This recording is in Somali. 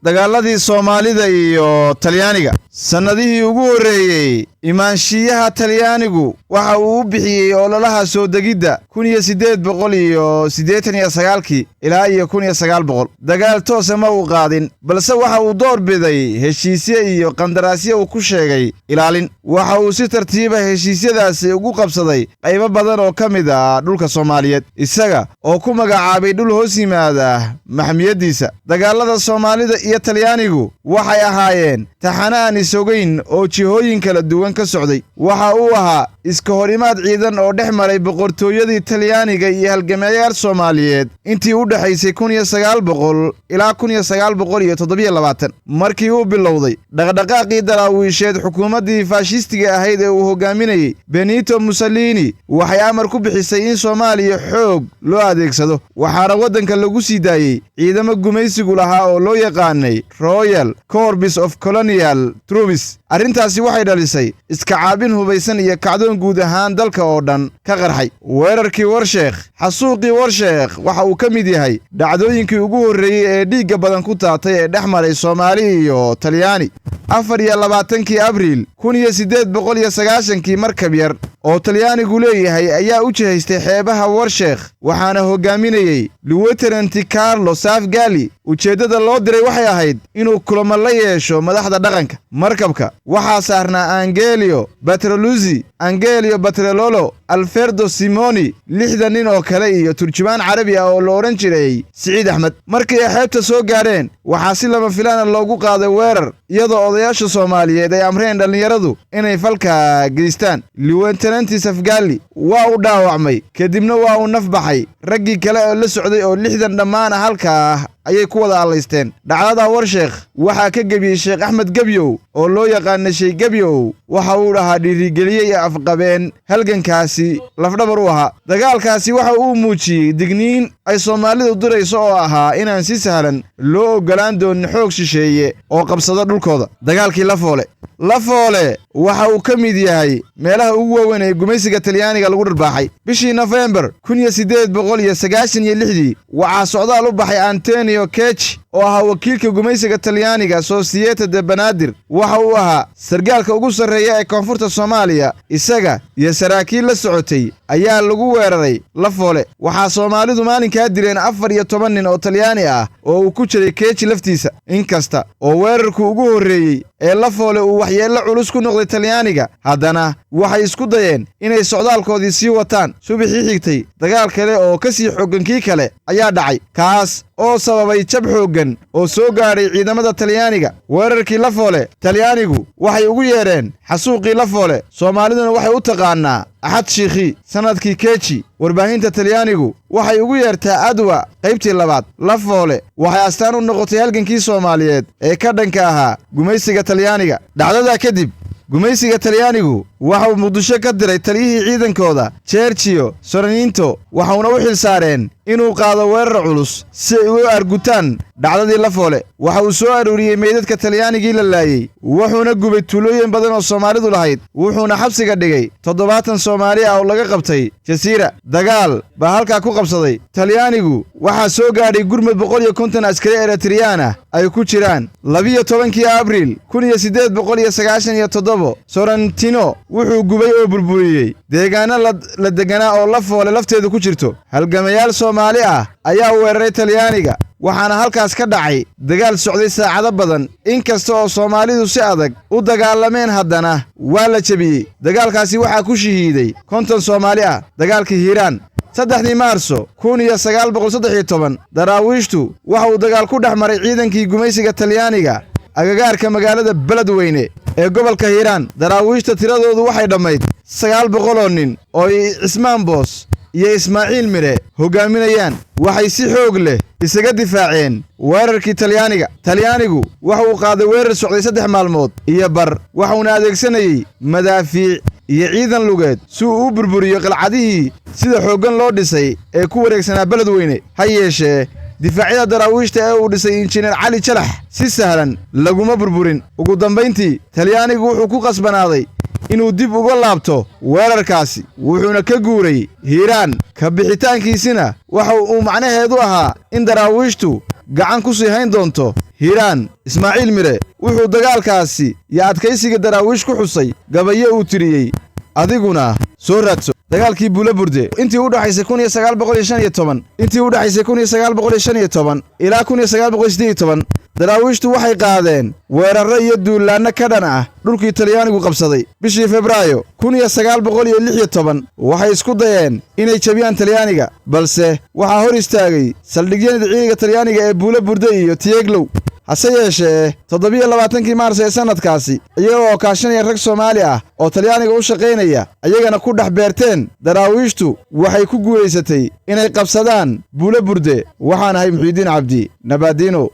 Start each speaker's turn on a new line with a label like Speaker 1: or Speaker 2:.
Speaker 1: Dagaaladii Soomaalida iyo Talyaaniga. Sannadihii ugu horreeyey imaanshiyaha Talyaanigu waxa uu u bixiyey ololaha soo degidda 1889-kii ilaa iyo 1900. Dagaal toosa ma uu qaadin, balse waxa uu door biday heshiisye iyo qandaraasyo uu ku sheegay ilaalin. Waxa uu si tartiiba heshiisyadaasi ugu qabsaday qaybo badan oo ka mid ah dhulka Soomaaliyeed, isaga oo ku magacaabay dhul hoos yimaada maxmiyaddiisa. Dagaalada Soomaalida iyo Talyaanigu waxay ahaayeen taxane aan isogayn oo jihooyin kala duwan ka socday. Waxa uu ahaa iska hor imaad ciidan oo dhex maray boqortooyadii Talyaaniga iyo halgamayaal Soomaaliyeed intii u dhexaysay 1900 ilaa 1927. Markii uu bilowday dhaqdhaqaaqii Daraawiisheed, xukuumaddii faashistiga ahayd ee uu hogaaminayey Benito Mussolini waxay amar ku bixisay in Soomaaliya xoog loo adeegsado, waxaana waddanka lagu sii daayey ciidamo gumaysigu lahaa oo loo yaqaanay Royal Corps of Colonial Troops. Arrintaasi waxay dhalisay iska caabin hubaysan iyo kacdoon guud ahaan dalka oo dhan ka qarxay. Weerarkii Warsheekh. Xasuuqii Warsheekh waxa uu ka mid yahay dhacdooyinkii ugu horreeyey ee dhiigga badan ku taatay ee dhex maray Soomaali iyo Talyaani. 24-kii Abriil 1890-kii, markab yar oo Talyaanigu leeyahay ayaa u jihaystay xeebaha Warsheekh, waxaana hogaaminayey Lieutenant Carlo Safgali. Ujeeddada loo diray waxay ahayd inuu kulamo la yeesho madaxda dhaqanka. Markabka waxaa saarnaa Angelio Batroluzzi, Angelio Batrelolo, Alferdo Simoni, 60 nin oo kale iyo turjumaan Carabi ah oo la odhan jiray Siciid Axmed. Markii ay xeebta soo gaadheen, waxaa si lama filaana loogu qaaday weerar, iyadoo odayaasha Soomaaliyeed ay amreen dhallinyaradu inay falka geystaan. Lieutenant Safgali waa uu dhaawacmay, kadibna waa uu naf baxay. Raggii kale oo la socday oo 60 dhammaana halkaa ayay ku wada allaysteen. Dhacdada Warsheekh waxaa ka gebiyey Sheekh Axmed Gebyow oo loo yaqaana Shay Gebyow. Waxa uu dhahaa dhiirigeliye iyo afqabeen halgankaasi lafdhabar u ahaa. Dagaalkaasi waxa uu muujiyey digniin ay Soomaalidu dirayso oo ahaa inaan si sahlan loo oggolaan doonin xoog shisheeye oo qabsada dhulkooda. Dagaalkii Lafoole. Lafoole waxa uu ka mid yahay meelaha ugu waaweyn ee gumaysiga Talyaaniga lagu dharbaaxay. Bishii Nofembar 1896-dii waxaa socdaal u baxay Antonio Kechi oo ahaa wakiilka gumaysiga Talyaaniga Societa de Banaadir. Waxa uu ahaa sargaalka ugu sarreeya ee koonfurta Soomaaliya. Isaga iyo saraakiil la socotay ayaa lagu weeraray Lafoole. Waxaa Soomaalidu maalinkaa dileen 14 nin oo Talyaani ah oo uu ku jiray Keji laftiisa. Inkasta oo weerarku ugu horreeyey ee Lafoole uu waxyeello culus ku noqday Talyaaniga, haddana waxay isku dayeen inay socdaalkoodii sii wataan. Subaxii xigtay dagaal kale oo ka sii xooggan kii kale ayaa dhacay, kaas oo sababay jab xooggan oo soo gaadhay ciidamada Talyaaniga. Weerarkii Lafoole Talyaanigu waxay ugu yeedheen xasuuqii Lafoole, Soomaaliduna waxay u taqaanaa Axad Shiikhi. Sannadkii Keji warbaahinta Talyaanigu waxay ugu yeertaa Adwa qaybtii labaad. Lafoole waxay astaan u noqotay halgankii Soomaaliyeed ee ka dhanka ahaa gumaysiga Talyaaniga. Dhacdadaa kadib gumaysiga Talyaanigu waxa uu Muqdisho ka diray taliyihii ciidankooda Jerjiyo Soroninto, waxauna u xil saareen inuu qaado weerar culus si ay uga argutaan dhacdadii Lafoole. Waxa uu soo aruuriyey meydadka Talyaanigii la laayey, wuxuuna gubay tuulooyin badan oo Soomaalidu lahayd, wuxuuna xabsiga dhigay 70 Soomaali ah oo laga qabtay Jasiira. Dagaal baa halkaa ku qabsaday. Talyaanigu waxaa soo gaadhay gurmud 150 askari Eritriyaan ah ay ku jiraan. 12-kii Abriil 1897 Sorrentino wuxuu gubay oo burburiyey deegaano la deganaa oo Lafoole lafteedu ku jirto. Halgamayaal Soomaali ah ayaa weeraray Talyaaniga, waxaana halkaas ka dhacay dagaal socday saacado badan. Inkasta oo Soomaalidu si adag u dagaalameen, haddana waa la jebiyey. Dagaalkaasi waxaa ku shahiiday 50 Soomaali ah. Dagaalkii Hiiraan. 3-dii Maarso 1913 Daraawiishtu waxa uu dagaal ku dhex maray ciidankii gumaysiga Talyaaniga agagaarka magaalada Beledweyne ee gobolka Hiiraan. Daraawiishta tiradoodu waxay dhammayd 900 oo nin oo ay Cismaan Boos iyo Ismaaciil Mire hoggaaminayaan. Waxay si xoog leh isaga difaaceen weerarkii Talyaaniga. Talyaanigu waxa uu qaaday weerar socday 3 maalmood iyo bar, waxuuna adeegsanayey madaafiic iyo ciidan lugeed si uu u burburiyo qalcadihii sida xooggan loo dhisay ee ku wareegsanaa Beledweyne. Ha yeeshee, difaacyada Daraawiishta ee uu dhisay Injineer Cali Jalax si sahlan laguma burburin. Ugu dambayntii Talyaanigu wuxuu ku qasbanaaday inuu dib uga laabto weerarkaasi, wuxuuna ka guuray Hiiraan. Ka bixitaankiisina waxa uu macnaheedu ahaa in Daraawiishtu Gacan ku sii hayn doonto Hiiraan. Ismaaciil Mire wuxuu dagaalkaasi iyo adkaysiga Daraawiish ku xusay gabayo uu tiriyey. Adiguna soo raadso. Dagaalkii Buulaburde intii u dhaxaysay 1915, intii u dhaxaysay 1915 ilaa 1918, Daraawiishtu waxay qaadeen weerarro iyo duulaanno ka dhan ah dhulkii Talyaanigu qabsaday. Bishii Febraayo 1916 waxay isku dayeen inay jebiyaan Talyaaniga, balse waxaa hor istaagay saldhigyada ciidanka Talyaaniga ee Buula Burde iyo Tiyeglow. Hase yeeshee, 27-kii Maars ee sannadkaasi, iyaga oo kaashanaya rag Soomaali ah oo Talyaaniga u shaqaynaya, ayagana ku dhex beerteen, Daraawiishtu waxay ku guulaysatay inay qabsadaan Buula Burde. Waxaan ahay Muxiidiin Cabdi Nabaadiino.